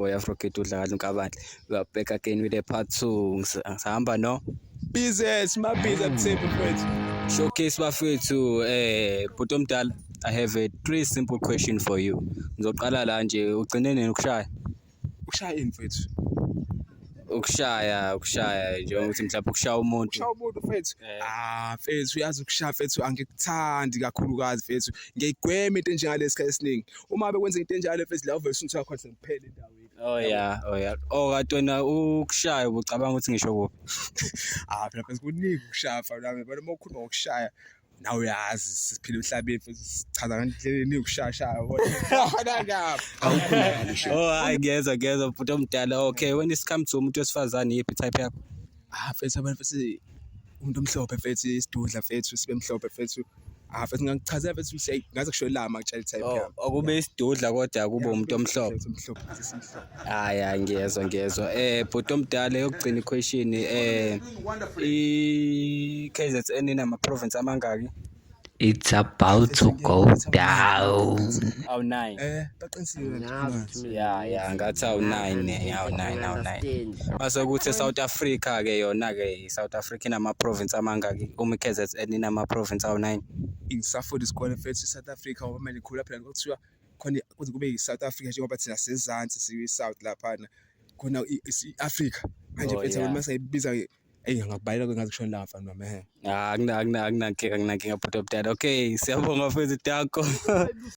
Boy Afro Kid udla kahle uNkabandla. We are back again with a part 2. Ngisahamba no Business, my business mthembu mfethu. Showcase bafethu, bhuti omdala, I have a three simple question for you. Ngizoqala la nje, ugcine nini ukushaya? Ushaya ini, mfethu? Ukushaya njengokuthi mhlawumbe ukushaya umuntu. Ushaya umuntu, mfethu? Eh. Ah mfethu, uyazi ukushaya, mfethu, angikuthandi kakhulukazi, mfethu. Ngiyayigwema into enjengalesi sikhathi esiningi. Uma bekwenza into enjalo, mfethu, la uvele usuthi khona sekuphela endaweni. Oh yeah. Oh, kade wena ukushaya ubucabanga ukuthi ngisho kuphi? Ah phela mfethu, kuningi ukushaya, mfana wami. Yabona, uma ukhuluma ngokushaya nawe uyazi siphila emhlabeni, mfethu, sichaza ngandlela eningi ukushaya shaya, yabona. Khona ngapha. Oh hayi, ngiyezwa bhuti omdala. Okay, when it comes to umuntu wesifazane, yiphi type yakho? Ah mfethu, abantu, mfethu, umuntu omhlophe, mfethu, isidudla, mfethu, sibe mhlophe, mfethu. Ah mfethu, ngingakuchazela, mfethu, siyayi ngaze kusho lama ngitshela type Oh, yami. akube isidudla kodwa kube umuntu omhlophe. Mfethu, omhlophe, simhlophe. Hayi hayi, ngiyezwa. Bhuti omdala, yokugcina i-question, i-KZN inama province amangaki? It's about to go down. Awu 9. Baqinisile. Yeah, ngathi awu 9, awu 9, awu 9. Mase kuthi eSouth Africa ke yona ke, iSouth Africa inama province amangaki uma iKZN inama province awu 9? Ngisafunda isikole, mfethu, i-South Africa, ngoba manje ngikhula phela kuthiwa khona kuze kube yi-South Africa, njengoba thina sezansi siyi-South laphana khona i-Africa manje, mfethu, mase ayibiza, eyi, ngakubhalela ngaze kushona la, mfana wami, ehe. Ah, akunankinga, akunankinga, bhuti omdala. Okay, siyabonga mfethu, danko.